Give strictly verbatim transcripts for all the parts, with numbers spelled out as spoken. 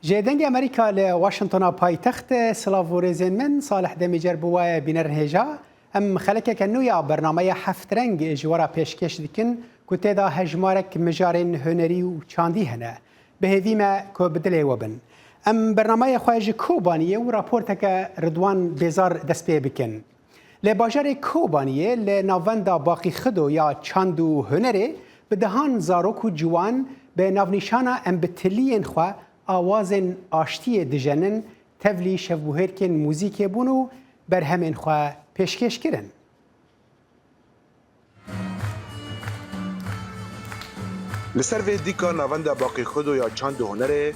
Ji Dengê Amerîka li Washingtona paytext, silav û rêzên min, Salih Demîcer bi we bîner hêja. Em xelekeke nû ya bernameya Heft Reng ji we re pêşkêş dikin ku tê de hejmarek mijarên hunerî û çandî hene. Bi hêvî me ku bi dilê we bin. Em bernameyê xwe ji Kobaniyê û raporteke Ridwan Bêzar dest pê bikin. Li bajarê Kobaniyê li navenda Baqî Xido ya çand û hunerê bi dehan zarok û ciwan bi navnîşana Em bi tiliyên xwe awazên aştiyê dijenin tevlî şevbûhêrkên muzîkê bûn û berhemên xwe pêşkêş kirin. Li ser vê dîka navenda Baqî Xudo ya çand û hunerê,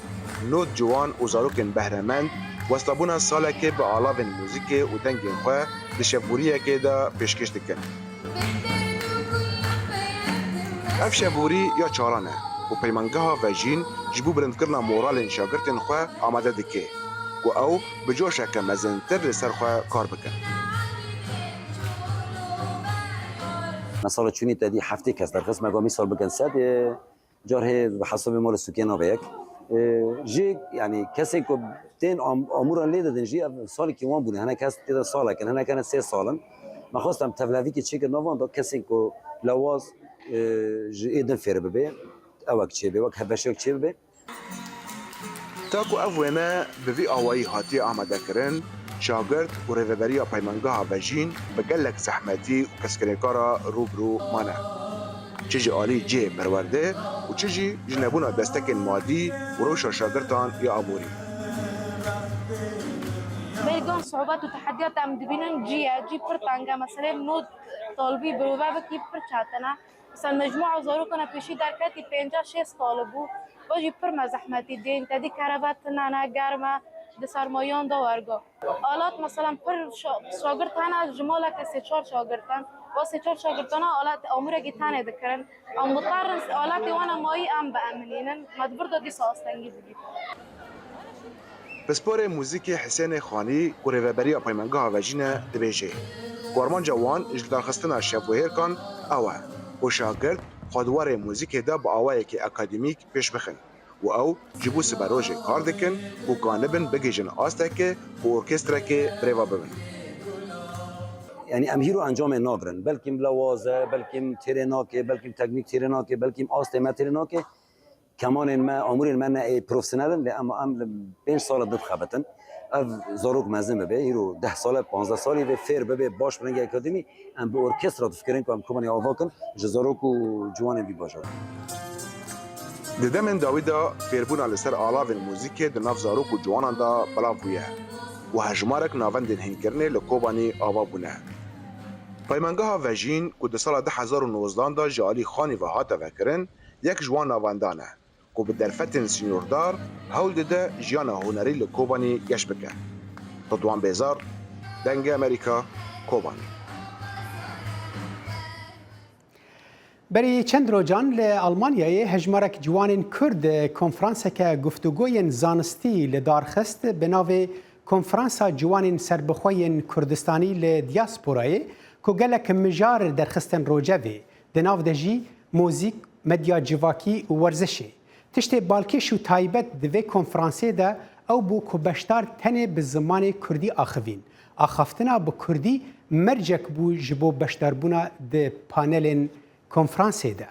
nod ciwan û zarokên behremend westabûna salekê bi alavên muzîkê û dengên xwe di şevboriyekê de pêşkêş dikin. Ev şevborî ya çaran e û peymangeha Vejîn ji bo bilindkirina moralên şagirtên xwe amade dike ku ew bi coşeke mezintir li ser xwe kar bikin. Me sala çûnî te dî heftê kes derxist, me got mîsal bikin sed, e, car hê bi hesabê mala sûkê nabe yek. E, jî, yanî, kesên ku tên am-, amûran lê didin jî ev salekî wan bûne. Hinek kes tê de salek in, hinek hene sê sal in. Me xwest em tevlevîkê çêkin nava da kesên ku lewaz, e, ji ê din fêr bibe, ewek çêbe, wek hevbeşek çêbibe. Ta ku ev wêne bi vî awayî hatiye amadekirin, şagirt û rêveberiya Peymangeha Vejîn bi gelek zehmetî û keskinêkara rû bi rû mane. Çi ji alî cihê perwerdê û çi jî ji nebûna destekên madî û rewşa şagirtan ya aborî. Belgan siûbet û tehediyat em dibînin cî ye, cî pir teng e. Meselê nod talibî birove bikî pir çetin e. Mesela mecmûa zarokan e pêşî derketî pêncah şêst talib bû. Va jî pir me zehmetî dîn, tedî kereve tune ne, germ e, di sermayan de wergo. Alat, mesela pir şa-, şagirt hene, ji maleke sê çar şagirt in. Va sê çar şagirtana alat amûrekî tenê dikirin. Em muterin aletê wan e mayî em bieminînin. Me di vir de dîsa astengî bigî. Pisporê muzîkê Hisênê Xanî ku rêveberiya Peymangeha Vejîn e dibêje ku armanca wan ji darxistina şevbûhêrkan ew e ku şagirt xwe di warê muzîkê de bi awayekî akademîk pêş bixin û ew ji bo siberojê kar dikin ku kanibin bigihîjin astekê ku orkestrekê birêve bibin. Yanî em hîro encamê nagirin. Belkî lewaz e, belkî têrê nake, belkî teknîk têrê nake, belkî astê me têrê nake. Kemanên me, amûrên me ne ê profesyonel in, lê ema em li pênc sal dixebitin. Ev zarok mezin bibe, îro deh sal e, panzdeh salî vê fêr bibe, baş bi rengê akademî, em bi orkestra difikirin ku em kobanê ava kin ji zarok û ciwanên vî bajarê. Di demên dawî de fêrbûna li ser alavên muzîkê di nav zarok û ciwanan de belav bûye û hejmarek navendên hînkirinê li Kobanî ava bûne. Peymangeha Vejîn ku di sala du hezar û nozdehan de ji alî Xanî ve hate vekirin, yek ji wan navendan e ku bi derfetên sînordar hewl dide jiyana hunerî li Kobanî geş bike. Ridwan Bêzar, Dengê Amerîka, Kobanî. Berî çend rojan li Almanyayê hejmarek ciwanên Kurd konferanseke guftûgoyên zanistî li dar xist bi navê Konferansa Ciwanên Serbixwe yên Kurdistanî li Diyasporayê ku gelek mijar derxistin rojevê, di nav de jî muzîk, medya civakî û werzişê. Tiştê balkêş û taybet di vê konferansê de ew bû ku beşdar tenê bi zimanê kurdî axivîn. Axaftina bi kurdî mercek bû ji bo beşdarbûna di panelên konferansê de.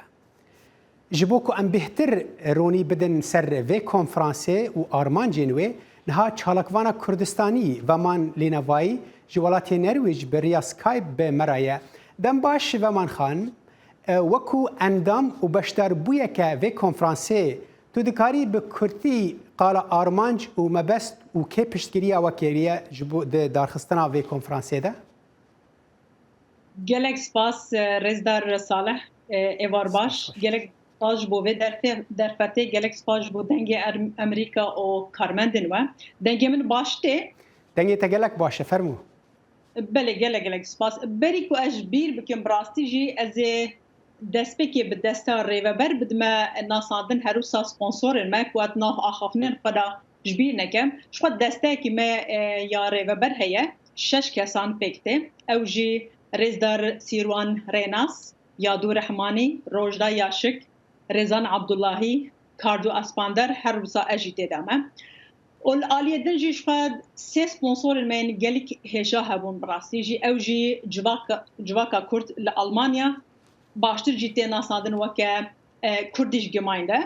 Ji bo ku em bêhtir ronî bidin ser vê konferansê û armancên wê, niha çalakvana Kurdistanî Veman Lênevayî ji welatê Nerwêc bi riya Skype bi me re ye. Dem baş Veman Xan, e, wekû endam û beşdarbûyeke vê konferansê, tu dikarî bi kurtî qala armanc û mebest û kê piştgiriya we kiriye ji bo di darxistina vê konferansê de? Gelek spas, e, Rêzdar Salih, e, êvar baş. Spas. Gelek spas ji bo vê derfê-, derfetê, gelek spas ji bo Dengê Erm-, Amerîka û karmendên we. Dengê min baş tê? Dengê te gelek baş e, fermû. Belê, gelek, gelek spas. Berî ku ez ji bîr bikim, bi rastî jî ez ê destpêkê bi desta rêveber bidime nasandin, her wisa sponsorên me ku ez nav axaftinên xwe de ji bîr nekem. Ji xwe destekî me, e, ya rêveber heye, şeş kesan pêk tê. Ew jî Rêzdar Sîrwan Rênas, Yadû Rehmanî, Rojda Yaşik, Rêzan Abdullahî, Kardo Aspander, her wisa ez jî tê de me. Û li aliyê din jî ji xwe sê sponsorên me yên gelek hêja hebûn bi rastî jî. Ew jî civaka, civaka Kurd li Almanya, baştir jî tê nasandin weke, e, Kurdish Gemeinde,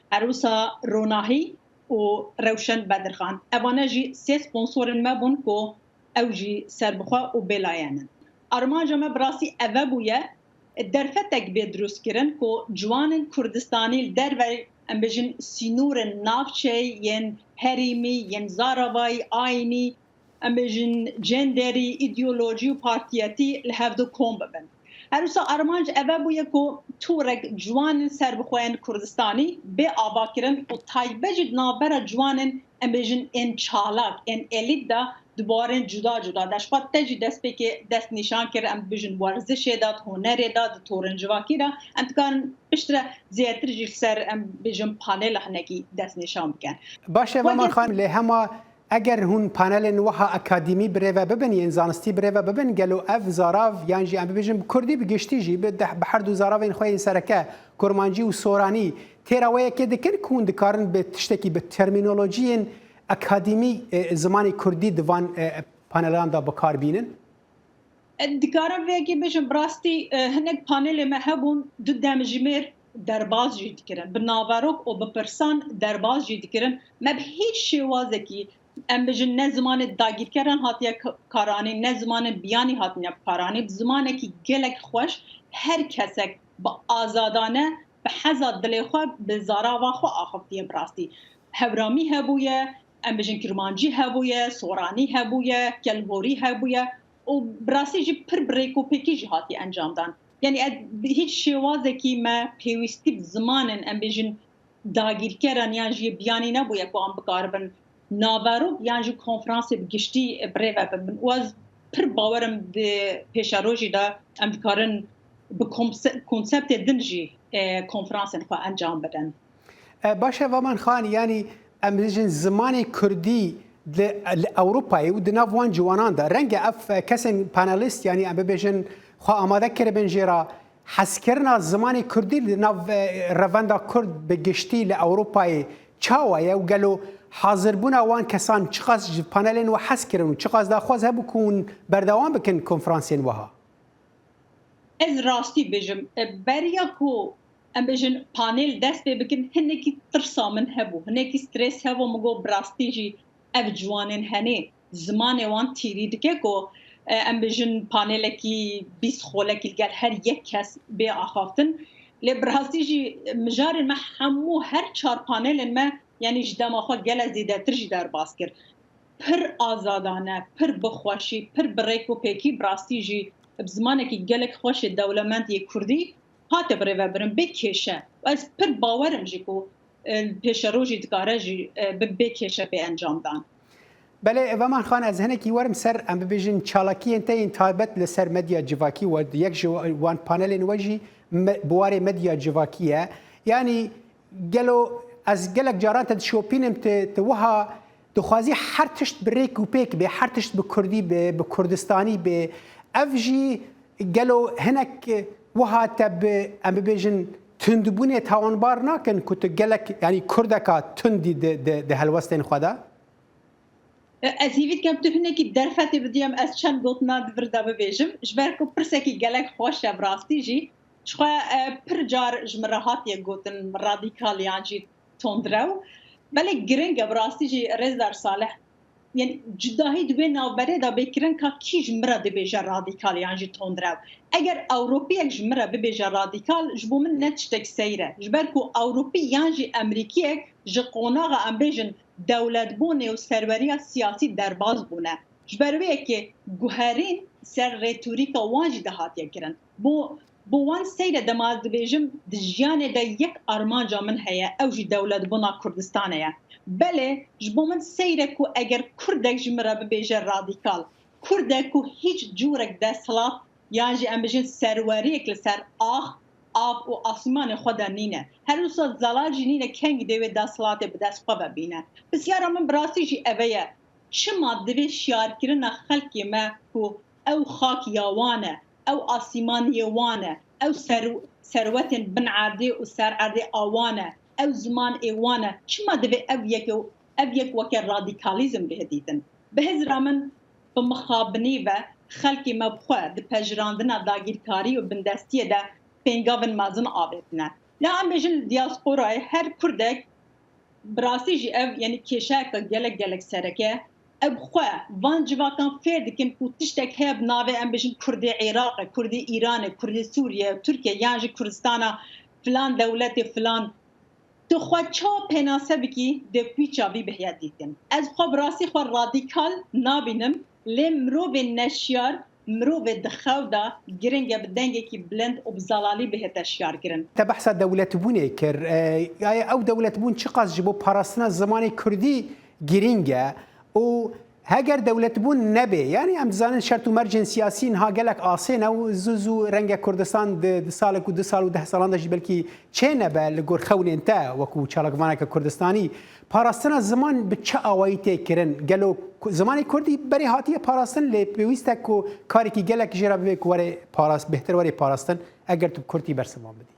her wisa Ronahî û Rewşen Bedirxan. Evane jî sê sponsorên me bûn ku ew jî serbixwe û bêlayen in. Armanca me bi rastî eve bûye, derfetek bê dirustkirin ku ciwanên Kurdistanî li derve, em bêjin, sînorên navçeyê yên herêmî, yên zaravayî, ayînî, em bêjin, cenderî, îdeolojî û partiyetî li hevdu kom bibin. Her wisa armanc eve bûye ku torek ciwanên serbixwe yên Kurdistanî bê avakirin û taybet jî di navbera ciwanên, em bêjin, ên çalak, ên elît de di buwarên cuda cuda de. Ji xwe te jî destpêkê destnîşan kir, em bêjin, werzişê de, di hunerê de, di torên civakî de. Em dikarin piştre zêdetir jî li ser, em bêjin, panela hinekî destnîşan bikin. Baş e, Maman Xan, lê hema eger hûn panelên wiha akademî birêve bibin, yên zanistî birêve bibin, gelo ev zarav, yan jî em bibêjin bi kurdî, bi giştî jî, bi deh, bi her du zaravên xwe yên sereke, kurmancî û soranî, têra wê yekê dikin ku hûn dikarin bi tiştekî, bi termînolojiyên akademî, e, zimanê kurdî di van, e, panelan de bi kar bînin? E, dikarim vê yekê bêjim, bi rastî, e, hinek panelê me hebûn, du demjimêr derbaz jî dikirin. Bi naverok û bi pirsan derbaz jî dikirin. Me bi hîç şêwazekî, em bêjin, ne zimanê dagîrkeran hatiye k-, karanî, ne zimanê biyanî hatine karanî. Bi zimanekî gelek xweş, her kesek bi azadane, bi heza dilê xwe, bi zarava xwe axiftiye bi rastî. Hewramî hebûye, em bêjin, kirmancî hebûye, soranî hebûye, kelhorî hebûye. Û bi rastî jî pir bi rêkopêkî jî hatiye encamdan. Yanî ez bi hîç şêwazekî me pêwîstî bi zimanên, em bêjin, dagîrkeran yan jî biyanî nebûye ku em bikaribin naverok yan jî konferansê bi giştî birêve bibin. Û ez pir bawer im di pêşerojî de em dikarin bi komse-, konseptê din jî, e, konferansên xwe encam bidin. E, baş e, Vaman Xan, yanî em bêjin zimanê kurdî li, li Ewropayê û di nav wan ciwanan de, renge ev, e, kesên panelîst, yanî em bibêjin, xwe amade kiribin jê re, hezkirina zimanê kurdî li nav, e, revenda kurd bi giştî li Ewropayê çawa ye û gelo hazirbûna wan kesan çiqas ji panelên we hez kirin û çiqas daxwaz hebû ku hûn berdewam bikin konferansên wiha? Ez rastî bêjim, e, beriya ku em bêjin panel dest pê bikin, hinekî tirsa min hebû, hinekî stres hebû, min got, bi rastî jî ev ciwanên henê zimanê wan tîrî dike ku, e, em bêjin panelekî bîst xolekî li gel her yek kes bê axaftin. Lê bi rastî jî mijarên me hemû, her çar panelên me, yanî ji dema xwe gele zêdetir jî derbas kir. Pir azadane, pir bi xweşî, pir bi rêk û pêkî, bi rastî jî bi zimanekî gelek xweş ê dewlemend yê kurdî hate birêvebirin, bê kêşe. Ez pir bawer im jî ku, e, pêşerojî dikare jî, e, bi bê kêşe bê encamdan. Belê, Vaman Xan, ez hinekî werim ser, em bibêjin, çalakiyên te yên taybet li ser medya civakî, we yek ji wan panelên we jî me-, bi warê medya civakî ye. Yanî, gelo ez gelek caran te dişopînim, tu, tu wiha dixwazî her tişt bi rêk û pêk bê, her tişt bi kurdî bê, bi kurdistanî bê. Ev jî gelo hinek wiha te bi, em bibêjin, tundbûnê tawanbar nakin ku tu gelek, yanî kurdeka tundî di, di, di helwestên xwe de? Ez hîvî dikim tu hinekî derfetê bidî, em ez çend gotina di vir de bibêjim. Ji ber ku pirsekî gelek xweş e bi rastî jî. Ji xwe, e, pir car ji min re hatiye gotin radîkal yan jî tondrew. Belê giring e bi rastî jî, Rêzdar Salih. Yanî cudahî di wê navberê de bê kirin ka kî ji min re dibêje radîkal yan jî tondrew. Eger Ewropiyek ji min re bibêje radîkal, ji bo min ne tiştek seyr e. Ji ber ku Ewropî yan jî Emerîkiyek ji qonaxa, em bêjin, dewletbûnê û serweriya siyasî derbas bûne. Ji ber wê yekê guherîn ser retorîka wan jî dihatiye kirin. Bo, bo wan seyr e, dema ez dibêjim, di jiyanê de yek armanca min heye, ew jî dewletbûna Kurdistanê ye. Belê, ji bo min seyr e ku eger kurdek ji min re bibêje radîkal, kurdek ku hîç cûrek desthilat yan jî, em bijin, serweriyek li ser ax, av û asîmanê xwe de nîne. Her wisa zelal jî nîne kengî dê wê desthilatê bi dest xwe ve bîne. Pisyara min bi rastî jî eve ye, çima divê şiyarkirina xelkê me ku ew xak ya wan e, ew asîman yê wan e, ew ser-, serwetên bin erdê û ser erdê a wan e, ew ziman ê wan e, çima divê ev yeke Ev yek weke radîkalîzm bihê dîtin. Bi hizra min, bi mixabinî ve xelkê me bi xwe di pejirandina dagîrkarî û bindestiyê de pêngavên mezin avêtine. Ya em bêjin li diasporayê her Kurdek, bi rastî jî ev, yanî kêşeyeke gelek gelek sereke. Ev xwe van civakan fêr dikin ku tiştek heye bi navê, em bêjin, Kurdê Iraqê, Kurdê Îranê, Kurdê Sûriyê, Tirkiye yan jî Kurdistana filan dewletê filan. Tu xwe çawa pênase bikî, dê pîça vî bihêt dîtin. Ez xwe bi rastî xwe radîkal nabînim, lê mirovê neşiyar, mirovê di xew de giring e bi dengekî bilind û bi zelalî bihête şiyarkirin. Te behsa dewletbûnê kir. E, ya ew dewletbûn çiqas ji bo parastina zimanê kurdî girîng e û heger dewletbûn nebe, yanî em dizanin şert û mercên siyasî niha gelek asê ne û zû zû renge Kurdistan di, di salek û du sal û deh salan de jî belkî çê nebe li gor xewnên te wekû çalakvaneke Kurdistanî. Parastina ziman bi çi awayî tê kirin? Gelo ku-, zimanê kurdî berê hatiye parastin, lê pêwîst e ku karekî gelek jê re bibe ku were parast-, bêhtir were parastin, eger tu bi kurdî bersivan bidî.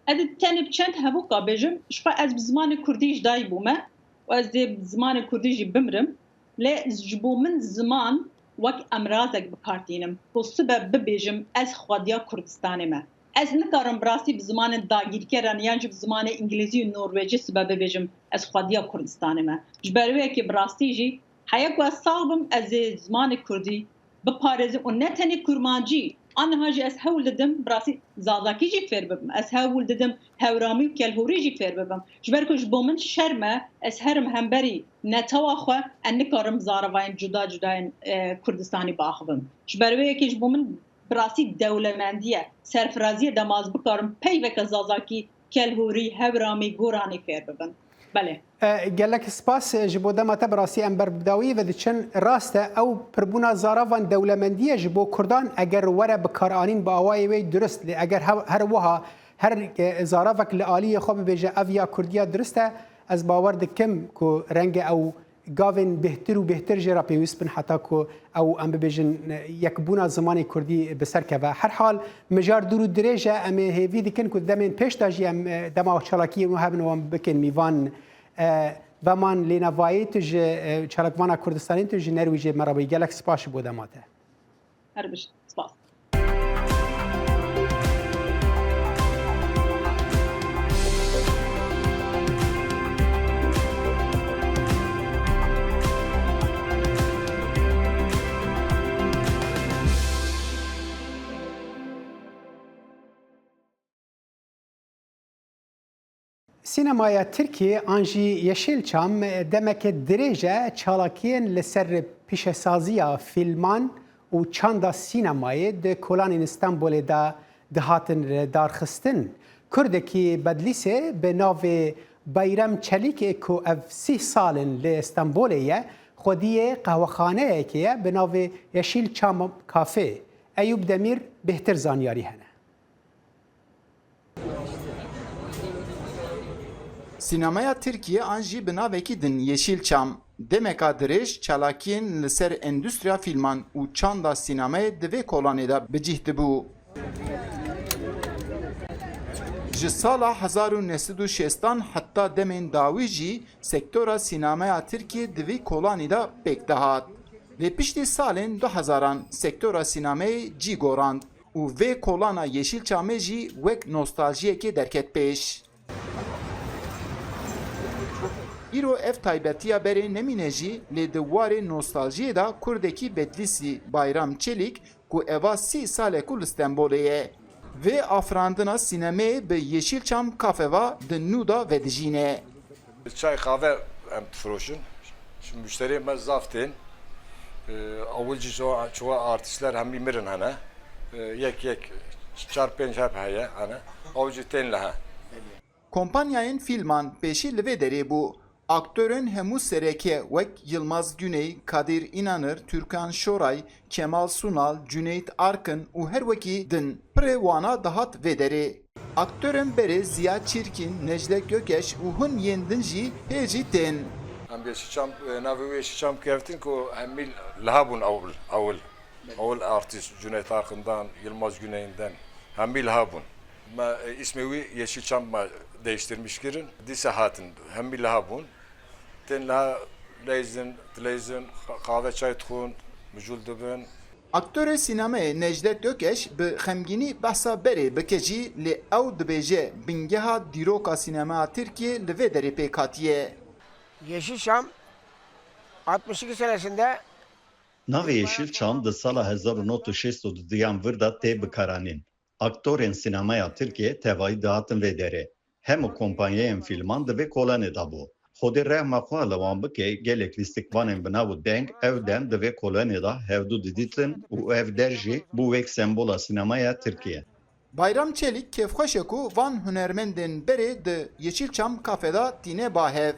Ez ê tenê bi çend hevûka bêjim, ji xwe ez bi zimanê kurdî ji dayik bûme û ez dê bi zimanê kurdî jî bimirim. Lê ji bo min ziman wek emrazek bi kar tînim ku sibe bibêjim ez xwediya Kurdistanê me. Ez nikarim bi rastî bi zimanên dagîrkeran yan jî bi zimanê îngilîzî û norwêcî sibe bibêjim ez xwediya Kurdistanê me. Ji ber wê yekê bi rastî jî heya ku ez sax bim, ez ê zimanê kurdî biparêzim û ne tenê kurmancî, aniha jî ez hewl didim bi rastî zazakî jî fêr bibim. Ez hewl didim hewramî û kelhorî jî fêr bibim. Ji ber ku ji bo min şerm e, ez herim hemberî netewa xwe, ez nikarim zaravayên cuda cuda yên, e, Kurdistanî biaxivim. Ji ber wê yekê ji bo min bi rastî dewlemendî ye, serfirazî ye dema ez bikarim peyveke zazakî, kelhorî, hewramî, goranî fêr bibim. Belê. E, gelek spas, e, ji bo dema te, bi rastî em ber bi dawiyê ve diçin. Rast e, ew pirbûna zaravan dewlemendî ye ji bo kurdan, eger were bikaranîn bi awayê wê durist, lê eger he-, her wiha her, e, zaravek li aliyê xwe bibêje ev ya kurdiya durist e, ez bawer dikim ku renge ew gavên bêhtir û bêhtir jê re pêwîst bin heta ku ew, em bibêjin, yekbûna zimanê kurdî bi ser keve. Herhal, mijar dûr û dirêj e, em ê hêvî dikin ku demên pêş de jî em, e, dema çalakiyên we hebin û em bikin mîvan, e, ve man lênevayê tu ji, e, çalakvana Kurdistanê tu ji Nerwîjê me re bûyî. Gelek spas ji bo dema te. Her bijî. Spas. Sînemaya Tirkiyê an jî Yeşîlçam demeke dirêj e çalakiyên li ser pîşesaziya fîlman û çanda sînemayê di kolanên Stenbolê de dihatin darxistin. Kurdekî Bedlîsê bi navê Bayram Çelîkê ku ev sî sal in li Stenbolê ye, xwediyê qehwexaneyekê ye bi navê Yeşîlçam Kafe. Eyûp Demîr bêhtir zanyarî hene. Sînemeya Tirkiyê an jî bi navekî din Yeşîlçam, demeka dirêj çalakiyên li ser endûstriya fîlman û çanda sînemeyê di vê kolanê de bi cih dibû. Ji sala hezar û neh sed û şêstan heta demên dawî jî sektora sînemeya Tirkiyê di vî kolanî de pêk dihat. Lê piştî salên du hezaran sektora sînemeyê cî gorand û vê kolana Yeşîlçamê jî wek nostaljiyekê derket pêş. Îro ev taybetiya berê nemîne jî, lê di warê nostaljiyê de kurdekî Bedlîsî Bayram Çelîk ku eva sî sal e ku li Stenbolê ye, vê afirandina sînemeyê bi Yeşîlçam Kafe ve di nû de vedijîne. Çay, kahve em difiroşin. Şimdi müşteriyê me zaf tên. Ee, ewil jî çoğu, çoğu artistler hemî mirin hene. Ee, yek yek çar pênc heb heye hene. Ew jî tên li he. Kompanyayên fîlman pêşî li vê derê bû. Aktorên hemû sereke wek Yilmaz Güney, Kadir İnanır, Türkan Şoray, Kemal Sunal, Cüneyt Arkın û her wekî din pirê wana dihat vê derê. Aktorên berê Ziya Çirkin, Necdet Gökeş û hin yên din jî hê jî tên. Em Yeşilçam, e, navê wê Yeşilçam keftin ku hemî liha bûn ewil, ewil. Ewil artîst Cüneyt Arkın'dan, Yılmaz Güney'den hemî liha bûn. Me, e, ismê wî Yeşilçam me değiştirmiş kirin. Dîsa hatin hemî liha bûn. Tên la leyzin, dileyzin, qaxwe çay dixwin, mijûl dibin. Aktorê sînemeyê Necdet Ökeş bi xemgînî behsa berê bike jî, lê ew dibêje bingeha dîroka sînemeya Tirkiyê li vê derê pêk hatiye. Yeşilçam altmış iki senesinde Navê Yeşilçam di sala hezar û neh sed û şêst û duduyan vir de tê bikaranîn. Aktorên sînemeya Tirkiyê tevayî dihatin vê derê. Hemû kompanyayên fîlman di vê kolenê de bû. Xwedê rehma xwe li wan bike, gelek lîstikvanên bi nav û deng ew dem di vê kolenê de hevdû didîtin û ev der jî bû wek sembola sînemaya Tirkiyê. Bayram Çelîk kêfxweş e ku van hunermendên berê di Yeşilçam Cafe de tîne ba hev.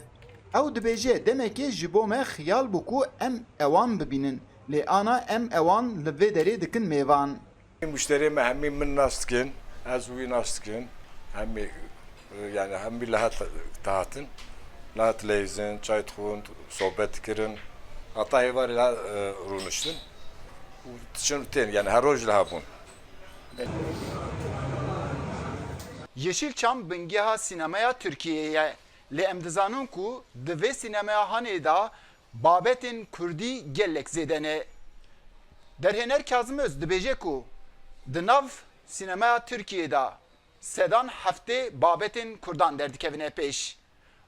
Ew dibêje, demekê ji bo me xiyal bû ku em ewan bibînin, lê ana em ewan li vê derê dikin mêvan. Muşterê me hemî min nas dikin, ez wî nas dikin. Hemî, yani hemî li hat dihatin. Li hat leyzin, çay dixwin, sohbet dikirin. Heta êvarê la e, rûniştin. Û diçin û tên, yani her roj li hebûn. Yeşilçam bingeha sînemeya Tirkiyê ye, lê em dizanin ku di vê sînemeya hanê de babetên kurdî gelek zêde ne. Derhêner Kazim Öz dibêje ku di nav sînemeya Tirkiyê de sedan heftê babetên kurdan derdikevine pêş.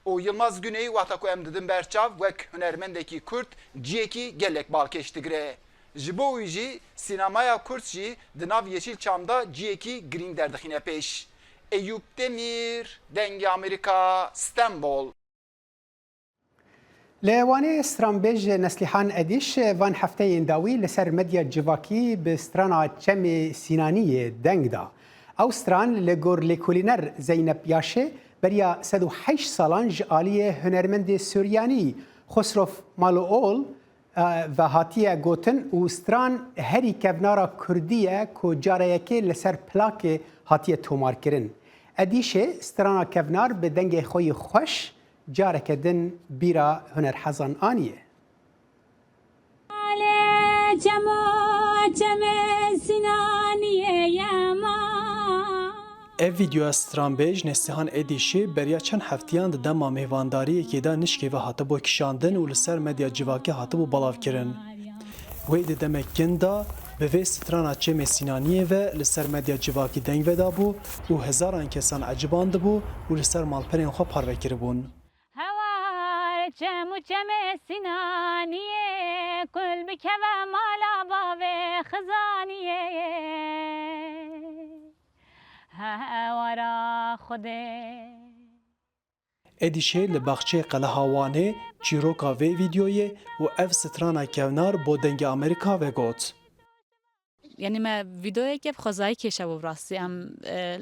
Û Yilmaz Güney, wexta ku em didin ber çav, wek hunermendekî kurd ciyekî gelek balkêş digire. Ji bo wî jî sînemaya kurd jî di nav Yeşilçam de ciyekî girîng derdixîne pêş. Eyûp Demîr, Dengê Amerîka, Stenbol. Li Wanê stranbêj Neslihan Edîş van hefteyên dawî li ser medya civakî bi strana Çemê Sînaniyê deng da. Ew stran li gor lêkolîner Zeynep Yaşê beriya sed û heşt salan ji aliyê hunermendê Suryanî Xosrof Malool, e, ve hatiye gotin û stran herî kevnara kurdî ye ku cara yekê li ser plakê hatiye tomarkirin. Edîşê strana kevnar bi dengê xwe yî xweş careke din bîra hunerhezan aniye. Ev vîdeoya stranbêj Neslihan Edîşî beriya çend heftiyan di dema mêvandariyekê de nişkê ve hatibû kişandin û li ser medya civakî hatibû belavkirin. Wê di demek kin de bi vê strana Çemê Sînaniyê ve li ser medya civakî deng vedabû û hezaran kesan ecibandibû û li ser malperên xwe parve kiribûn. Hewar çem û çemê Sînaniyê, kul bikeve mala bavê Xizaniyê. Hewara Xwedê. Edîşê li baxçeyê Qeleha Wanê çîroka vê vîdeoyê û ev strana kevnar bo Dengê Amerîka vegot. Yanî me vîdeoyeke bi xwezayî kêşebû bi rastî. Em, e,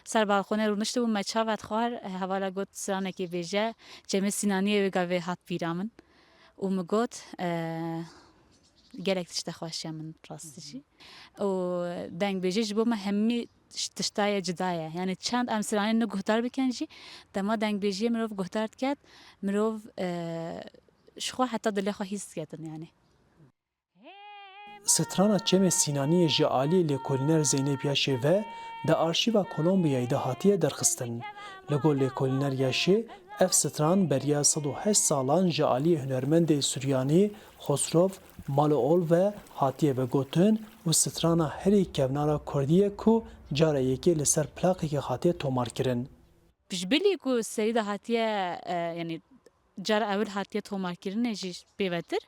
ser balkonê rûniştibû, me çav vedixwar, hevala got stranekê bêje, Çemê Sînaniyê wê gavê hat bîra min. Û min got, e, gelek tişte xweş e min rastî jî. Û dengbêjî ji bo me hemî tişta ye cida ye. Yanî çend em stranê ne guhdar bikin jî, dema dengbêjiyê mirov guhdar diket, mirov, e, ji xwe heta dilê xwe hîs diketin yanî. Strana Çemê Sînaniyê ji aliyê lêkolîner Zeynep Yaşê ve di arşîva Kolombiyayê de hatiye derxistin. Li gor lêkolîner Yaşê, ev stran beriya sed û heşt salan ji aliyê hunermendê Suryanî Xosrov Malool ve hatiye vegotin û strana herî kevnara kurdî ye ku cara yekê li ser plaqekê hatiye tomarkirin. Piştbilî ku serî de hatiye, e, yanî cara ewil hatiye tomarkirinê jî pêvetir,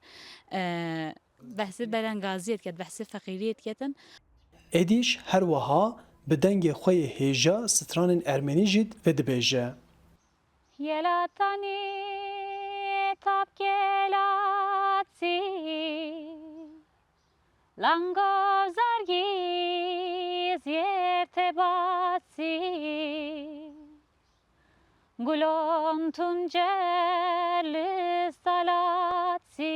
e, behsê belengaziyê diket, behsê feqîriyê diketin. Edîş her wiha bi dengê xwe yê hêja stranên ermenî jî vedibêje. Yelatanî tabkelatî, langov zargîz yertebatî. Gulon tuncer li salatî.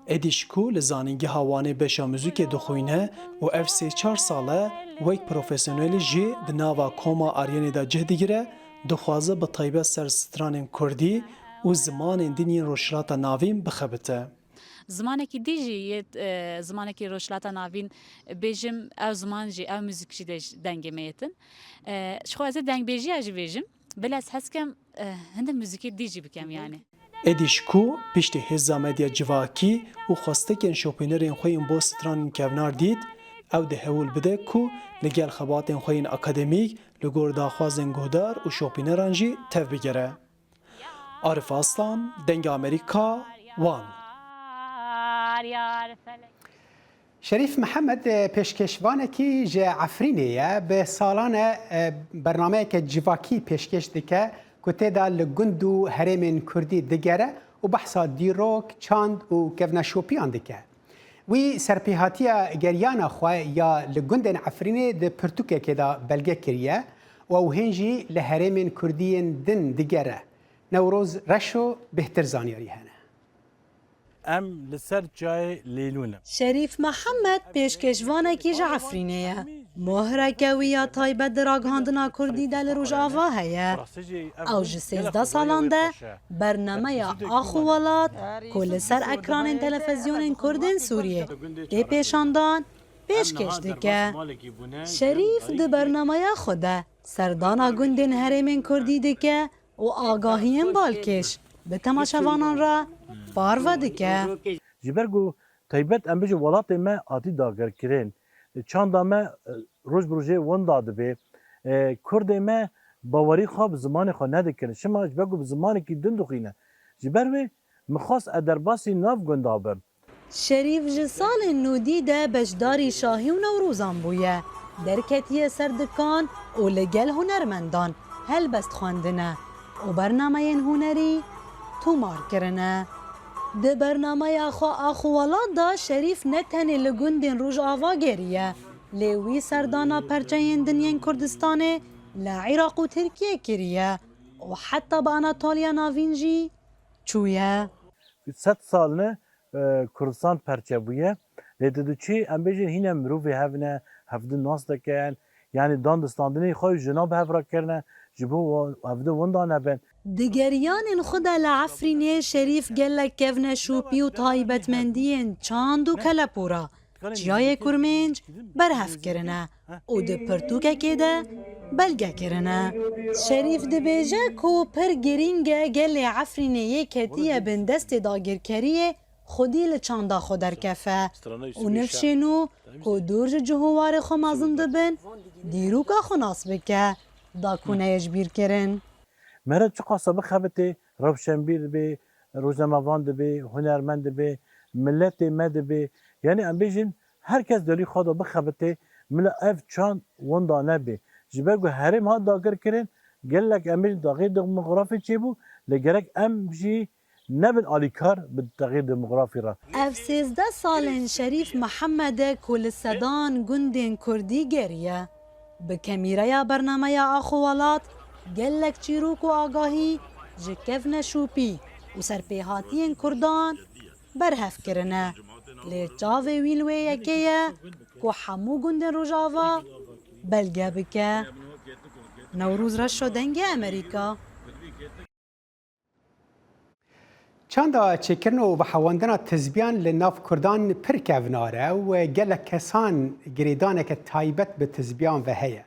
Edîş ku li Zanîngeha Wanê beşa muzîkê dixwîne û ev sê çar sal e wek profesyonelî jî di nava koma Aryenê de cih digire, dixwaze bi taybet ser stranên kurdî û zimanên din yên Rojhilata Navîn bixebite. Zimanekî dî jî yê, e, zimanekî Rojhilata Navîn, bêjim, ew ziman jî, ew muzîk jî dê ji dengê me yêtin. E, ji xwe ez ê dengbêjiya jî bêjim. Bila ez hez kem, eh, hindek muzîkê dî jî bikem yani. Êdî ji ku piştî hêza medya civakî û xwestekên şopînerên xwe yên bo stranên kevnar dît, ew dê hewl bide ku li gel xebatên xwe yên akademîk li gor daxwazên guhdar û şopîneran jî tev bigere. Arif Aslan, Dengê Amerîka, Wan. Şerîf Mihemed, e, pêşkêşvanekî ji Efrînê ye. Bi salan e, e, bernameyeke civakî pêşkêş dike ku tê de li gund û herêmên kurdî digere û behsa dîrok, çand û kevneşopiyan dike. Wî serpêhatiya geriyana xwe ya li gundên Efrînê di pirtûkekê de belge kiriye û ew hên jî li herêmên kurdî yên din digere. Newroz Reşo bêhtir zanyarî hene. Em li ser çiyayê Lêlûn in. Şerîf Mihemed pêşkêşvanekî ji Efrînê ye. Mohreke wî ya taybet di ragihandina kurdî de li Rojava heye. Ew ji sêzdeh salan de bernameya Ax û Welat ku li ser ekranên televîzyonên kurdên Sûriyê tê pêşandan, pêşkêş dike. Şerîf di bernameya xwe de serdana gundên herêmên kurdî dike û agahiyên balkêş bi temaşevanan re parve dike. Ji ber ku taybet em bijin welatê me hatî dagirkirin. Çanda me, e, roj bi rojê winda dibe. E, Kurdê me bawerî xwe bi zimanê xwe nedikirin. Çima? Ji ber ku bi zimanekî din dixwîne. Ji ber wê min xwest ez derbasî nav gunda bim. Şerîf ji salên nodî de beşdarî şahî û Newrozan bûye. Derketiye ser dikan û li gel hunermendan helbest xwendine û bernameyên hunerî tomar kirine. Di bernameya xwe Ax û Welat de Şerîf ne tenê li gundên Rojava geriye, lê wî serdana perçeyên din yên Kurdistanê li Iraq û Tirkiyê kiriye û heta bi Anatoliya Navîn jî çûye. Sed sal ne, e, Kurdistan perçe bûye. Lê tu diçî, em bêjin, hîne mirovê hev ne, hevdin nas dikin. Yanî dan di standinê xwe û jina bi hev re kirine, ji bo hevdin winda nebin. Di geriyanên xwe de li Efrînê Şerîf gelek kevneşopî û taybetmendiyên çand û kelepûra, çiyayê Kurmênc berhev kirine û di pirtûkekê de belge kirine. Şerîf dibêje ku pir girîng e gelê Efrînê yê ketiye bin destê dagirkeriyê xwedî li çanda xwe derkefe û nifşên û ku dûr ji cih û warê xwe mezin dibin, dîroka xwe nas bike, da ku neyê ji bîr kirin. Mere çiqasa bixebitê, rewşenbîr dibê, rojnamevan dibê, hunermend dibê, miletê me dibê. Yanî em bêjin her kes derî xwe de bixebitê, mila ev çand winda nebê. Ji ber ku herêm hat dagirkirin, gelek em bêjin texyîr demografî çêbû, lê gerek em jî nebin alîkar bi texyîr demografî re. Ev sêzdeh sal in Şerîf Mihemed e ku li sedan gundên kurdî geriye. Bi kemîreya bernameya Ax û Welat gelek çîrok û agahî ji kevneşopî û serpêhatiyên kurdan berhev kirine. Lê çavê wî li wê yekê ye ku hemû gundên Rojava belge bike. Newroz Reşo, Dengê Amerîka. Çanda çêkirin û vehewandina tizbiyan li nav kurdan pir kevnar e û gelek kesan girêdaneke taybet bi tizbiyan ve heye.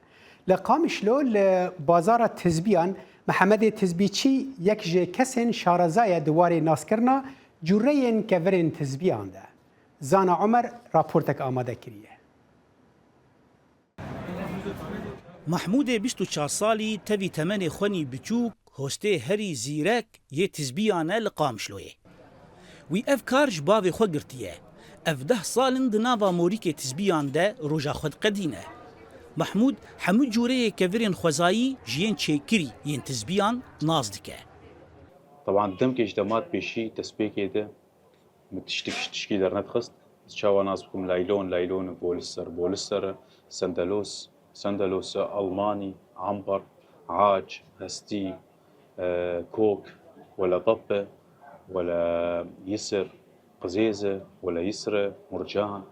Li Qamişlo li bazara tizbiyan Mihemedê Tizbîçî yek ji kesên şareza ye di warê naskirina cûreyên kevirên tizbiyan de. Zana Omer raportek amade kiriye. Mehmûdê bîst û çar salî tevî temenê xwenî biçûk, hostê herî zîrek yê tizbiyan e li Qamişloyê. Wî ev kar ji bavê xwe girtiye. Ev deh sal in di nava morîkê tizbiyan de roja xwe diqedîne. Mehmûd hemû cûreyê kevirên xwezayî ji yên çêkirî yên tizbiyan nas dike. Teban demkê ji demat pêşî destpêkê de min tiştik ji tişkî dernedixist. Ez çawa nas bikim laylon, laylon e, bolîster, bolîster e, sendelos, sendelos e, almanî, amber, ac, hestî, e, kok, wele bep e, wele yisir, qizêz e, wele yisir e, murcan.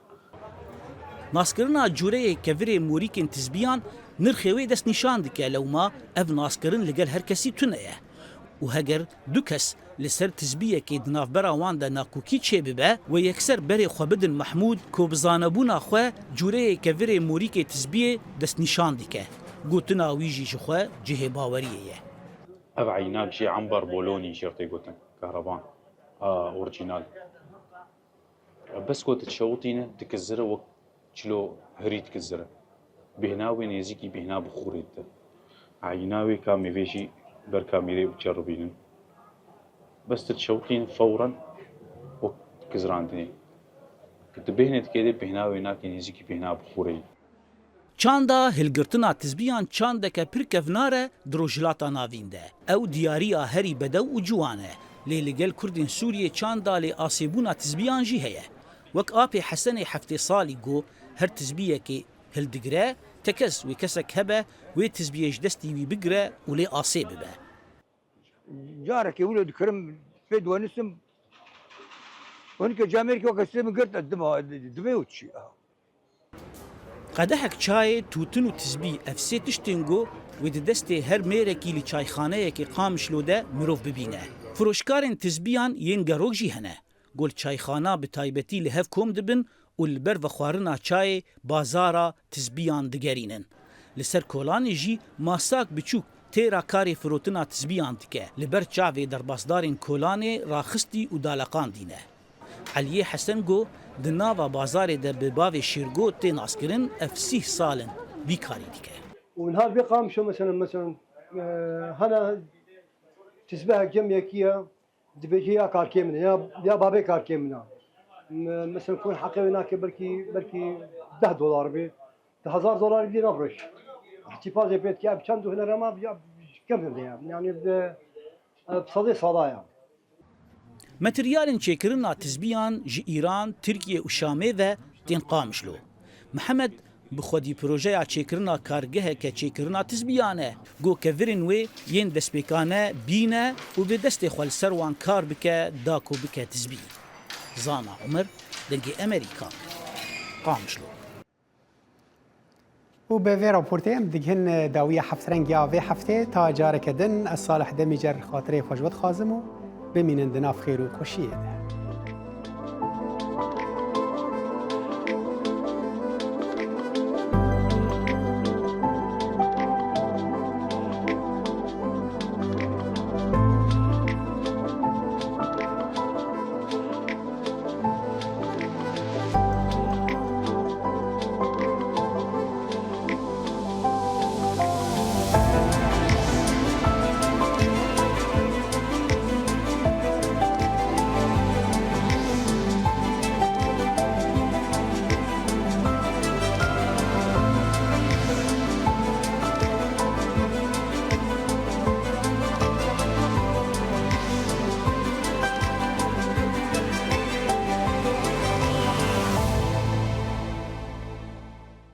Naskirina cûreyê kevirê morîkên tizbiyan nirxê wê destnîşan dike, lewma ev naskirin li gel her kesî tune ye. Û heger du kes li ser tizbiyekê di navbera wan de nakokî çêbibe, wê yekser berê xwe bidin Mehmûd ku bi zanebûna xwe cûreyê kevirê morîkê tizbiyê destnîşan dike. Gotina wî jî ji xwe cihê baweriyê ye. Ev eynak jî ember bolonî jê tê gotin, kahraban, a, orîjînal. Bes ku tu dişewitîne, dikizire wek çilo hirî dikizire. Bêhna wê nêzîkî bêhna bi xûrê dide. Eyna wê ka mêvê jî ber kamîrê biceribînin. Bes tu dişewitîne fewren wek dikizirandinê. Ku tu bêhnê dikê dê bêhna wê nakê nêzîkî bêhna bi xûrê. Çanda hilgirtina tizbiyan çandeke pir kevnar e di Rojhilata Navîn de. Ew diyariya herî bedew û ciwan e, lê li gel Kurdên Sûriyê çanda lê asêbûna tizbiyan jî heye. Wek apê Hesenê heftê salî got, her tizbiyekê hildigire, tekez wê kesek hebe, wê tizbiyê ji destî wî bigire û lê asê bibe. Carekê wilo dikirim, pê diwenisim, hinike camêrkê weke sê min girt, ez dima, divê û çi? Qedehek çayê, tûtin û tizbî, ev sê tiştên ku wê di destê her mêrekî li çayxaneyekê Qamişlo de mirov bibîne. Firoşkarên tizbiyan yên gerok jî hene. Ku li çayxana bi taybetî li hev kom dibin û li ber vexwarina çayê bazara tizbiyan digerînin. Li ser kolanê jî masak biçûk têra karê firotina tizbiyan dike. Li ber çavê derbasdarên kolanê raxistî û daleqandîne. Eliyê Hesen got, di nava bazarê de bi bavê Şêrgo tê naskirin, ev sîh sal in vî karî dike. Û niha vê Qamişo, meselen, meselen, e, hene tizbehek cem yekî ye, dibêje ya karkê min e, ya, ya babê karkê min e. Me-, meselen, kon heqê wê nake belkî, belkî deh dolar be, di hezar dolar bî nafiroş. Îhtîfazê pê dike, ev çend û hinere ma, ya, kevin de ya. Yani, bi, e, bi sedê sada ya. Materyalên çêkirina tizbiyan ji Îran, Tirkiye û Şamê ve tên Qamişlo. Mihemed bi xwedî projeya çêkirina kargeheke çêkirina tizbiyan e. Got kevirên wê yên destpêkane bîne û vê destê xwe li ser wan kar bike, da ku bike tizbî. Zana Umer, Dengê Emerîka, Qamişlo. Û bi vê raportê em digihin dawiya heftrengê ya vê heftê. Ta careke din, ez Salih Demîcer xatirê xwe ji we dixwazim û bimînin di nav xêr û xweşiyê de.